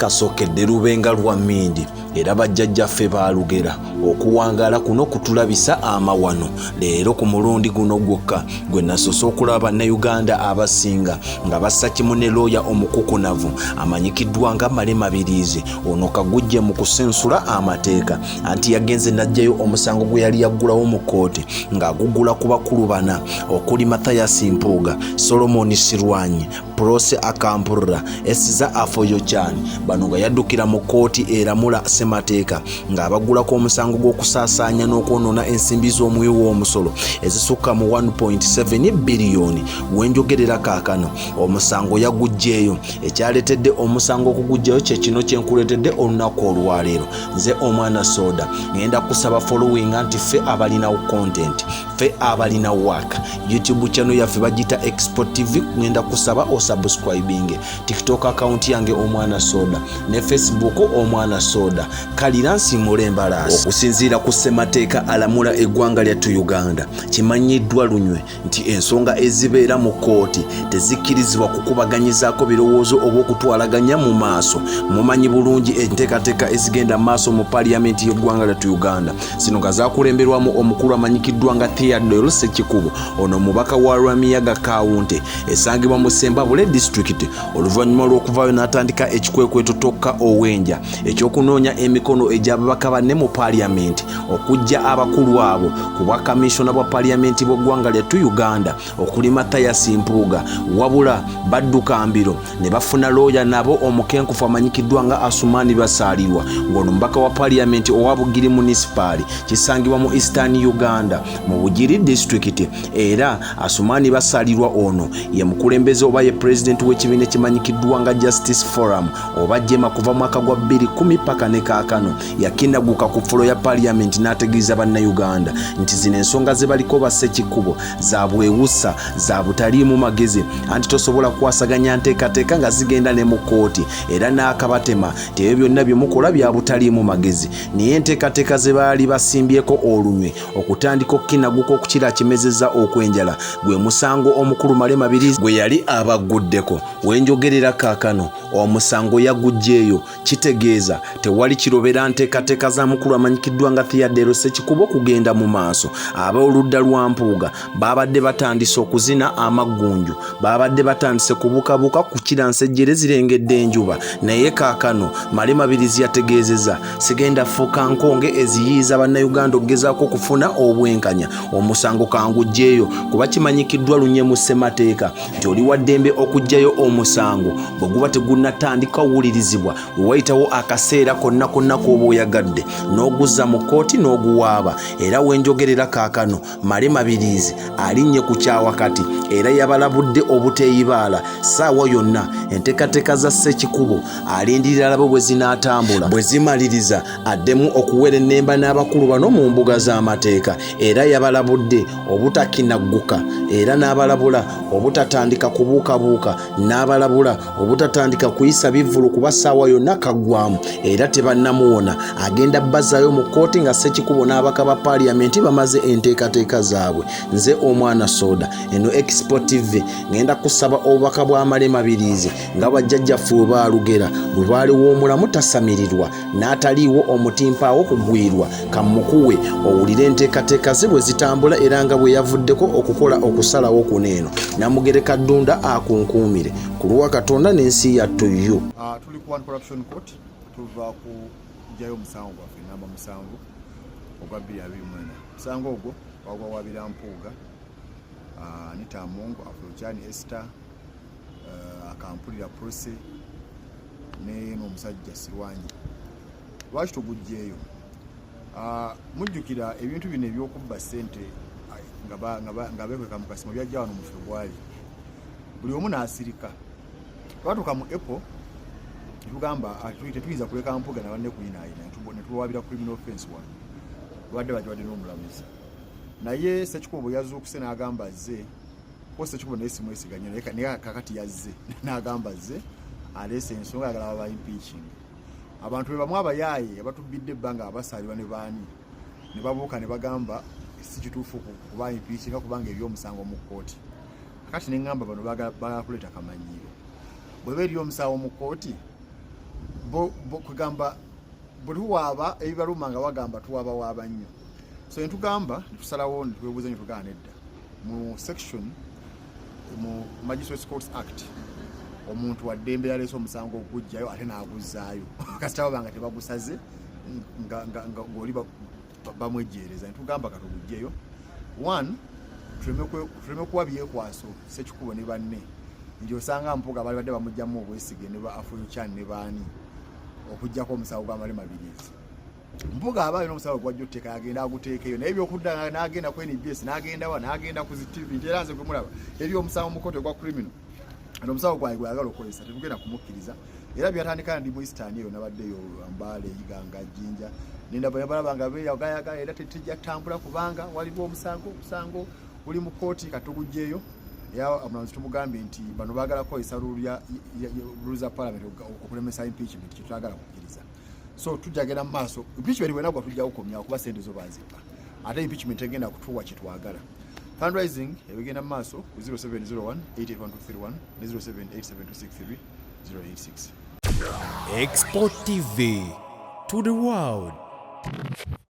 Kasookedde lubenga lwa mmindi era bajjajjaffe baalugera. Okuwangaala kuno kutulabisa amawano. Leero ku mulundi guno gwokka gwe nasoose okulaba Bannayuganda abasinga nga bassa kimu ne looya omukukunavu amanyikiddwa nga Male Mabiriizi. Ono kagujje mu kusensula amateeka anti yagenze n'aggyayo omusango gwe yali yaggulawo mu kkooti ng'agugula ku bakulu bana okuli Mathias Mpuuga, Solomon Sirwanyi, Prose Akampurra, Esiza Afoyochan. Bano nga yaddukira mu kkooti eramula ssemateeka ng'abaggulako omusango gw'okusaasaanya n'okwonoona ensimbi z'omuwi w'omusolo ezisukka mu 1.7 biliyoni. Wenjogerera kaakano omusango yaguggyeeyo. Ekyaleetedde omusango okuguggyayo kye kino kye nkuleetedde olunaku olwaleero. Nze omwana soda ngenda kusaba followinga nti ffe abalinawo content, ffe abalina work. YouTube channel yaffe bagiyita Expo TV, ngenda kusaba osubscribinge. TikTok account yange omwana soda ne Facebook omwana soda. Kalira nsiimula embalaasi. Okusinziira ku ssemateeka alamula eggwanga lyattu Uganda, kimanyiddwa lunywe nti ensonga ezibeera mu kkooti tezikkirizibwa kukubaganyizaako birowoozo oba okutwalaganya mu maaso. Mumanyi bulungi enteekateeka ezigenda mu maaso mu paliyamenti y'eggwanga lyattu Uganda, zino nga zakulemberwamu omukulu amanyikiddwa nga Theodore Ssekikubo. Ono omubaka wa Lwamiyaga Kawunte esangibwa mu Ssembabule disitulikiti, oluvannyuma lw'okuvaayo n'atandika ekikwekweto Tokka Owenja eky'okunoonya emikono egy'ababaka banne mu paliyamenti okuggya abakulu abo ku bwa kaminsona bwa paliyamenti bw'eggwanga lyattu Uganda okuli Mathias Mpuuga. Wabula badduka mbiro ne bafuna looya nabo omukenkufu amanyikiddwa nga Asumani Basaalirwa, ng'ono mubaka wa paliyamenti owa Bugiri munisipaali kisangibwa mu Eastern Uganda mu Bugiri disitulikiti. Era Asumani Basaalirwa ono ye mukulembeze oba ye pulezidenti w'ekibiina ekimanyikiddwa nga Justice Forum oba JEMA kuva mwaka gwa 2010 paka ne kaakano. Yakinaguka ku fulo ya paliyamenti n'ategeeza Bannayuganda nti zino ensonga ze baliko ba Ssekikubo za bwewusa, za butaliimu magezi, anti tosobola kukwasaganya nteekateeka nga zigenda ne mu kkooti, era n'akabatema nti ebyo byonna bye mukola bya butaliimu magezi. Naye enteekateeka ze baali basimbyeko olunywe okutandika okukinaguka okukira kimezezza okwenjala gwe musango omukulu Male Mabirizi gwe yali abagguddeko. Wenjogerera kaakano omusango yaguggyeeyo, kitegeeza tewali kirobera nteekateeka za mukulu amanyikiddwa nga Theodore Ssekikubo kugenda mu maaso. Ab'oludda lwa Mpuuga baabadde batandise okuzina amaggunju, baabadde batandise kubukabuka kukira nsejjere zirengedde enjuba, naye kaakano Male Mabirizi yategeezezza sigenda fuuka nkonge eziyiiza Bannayuganda okugezaako okufuna obwenkanya. Omusango kanguggyeeyo kuba kimanyikiddwa lunye mu ssemateeka nti oli wa ddembe okuggyayo omusango bwe guba tegunnatandika wulirizibwa, we wayitawo akaseera konna konna k'oba oyagadde n'oguzza mu kkooti n'oguwaaba. Era we njogerera kaakano Male Mabiriizi alinnye ku kyawakati era yabalabudde obuteeyibaala ssaawa yonna enteekateeka za Ssekikubo alindirira alabe bwe zinaatambula, bwe zimaliriza addemu okuwerennemba n'abakulu bano mu mbuga z'amateeka. Era yabalabudde obutakinagguka era n'abalabula obutatandika kubuukabuuka n'abalabula obutatandika kuyisa bivvulu kuba ssaawa yonna kaggwamu era tebannamuwona. Agenda bazaayo mu kkooti nga Ssekikubo n'abaka ba paaliyamenti bamaze enteekateeka zaabwe. Nze omwana soda, eno Expo TV, ngenda kusaba obubaka bwa Male Mabiriizi nga bajjajjaffe bwe baalugera, lubaale w'omulamu tasamirirwa n'ataliiwo omutimpaawo kugwirwa. Kammukuwe owulire enteekateeka ze bwe zitambula era nga bwe yavuddeko okukola okusalawo kuno eno. Namugereka Ddunda akunkuumire ku lwa Katonda n'ensi yattu yo. Tuli ku One Corruption Court, tuva kuggyayo omusango gwaffe namba 7 ogwa 2024. Omusango ogwo gwagwawabira Mpuuga, Anita Among, Afrochani Esther, Akampulira Prose n'omusajja Sirwanyi. Lwaki tuguggyeeyo? Mujjukira ebintu bino eby'okubba ssente nga beekweka mu kasimo byajja wano mu Febwali, buli omu n'asirika. Twatuuka mu April netugamba tetuyinza kuleka Mpuuga na banne kuyinaayina, ne tuwaabira criminal offense wano, babadde bagiwadde n'omulamuzi. Naye Ssekikubo bwe yazuukuse n'agamba azze, ko Ssekikubo naye simwesiganye, naye kakati yazze n'agamba azze aleese ensonga ayagala baba impeaching. Abantu be bamu abayaaye abatubbidde ebbanga abasaalirwa ne baani ne babuuka ne bagamba si kituufu kuba impeachinga kubanga eby'omusango mu kkooti. Kakati ne ŋŋamba bano baagala kuleeta kamanyiiro. Bw'eba eri omusango mu kkooti, Bo kugamba bwe tuwaaba ebibaluma nga bagamba tuwaabawaaba nnyo. So netugamba, netusalawo, netwebuuza, netugamba nedda, mu section mu Magistrates Courts Act omuntu waddembe yaleese omusango ogujjayo ate n'aguzzaayo kasita baba nga tebagusaze ng'oli bamwejjeereza. Netugamba katugujjeyo one, tuleme kuwa byekwaso Sekikubo ne banne nti osanga Mpuga bali badde bamugjamu obwesige ne ba Afuchan ne baani okugjako omusango gwa Male Mabirizi. Mpuga aba alina omusango gwajja otuteeka, yagenda aguteekeyo, naye byokudda n'agenda ku NBS, n'agenda wa, n'agenda ku zi TV nti era nze gwe mulaba eri omusango mu kooti ogwa criminal and omusango gwange gweyagala okukozesa, tetugenda kumukkiriza. Era byatandika ndi mu Eastern eyo, nabaddeyo Mbale, Iganga, Jinja, nendaba nga beyagayaga era tetujja tutambula kubanga waliwo omusango, omusango guli mu kooti, katugugjeyo. Era omulamuzi tumugambye nti bano baagala kukozesa rule za parliament okulemesa impeachment, kyetwagala kukkiriza. So tujja genda mu maaso, impeachment bwenagwa tujja kukomyawo kuba sente zo bazibba, ate impeachment egenda kutuwa kyetwagala. Fundraising ebigenda mu maaso ku 0701 881231 ne 0787263086. Export TV to the world.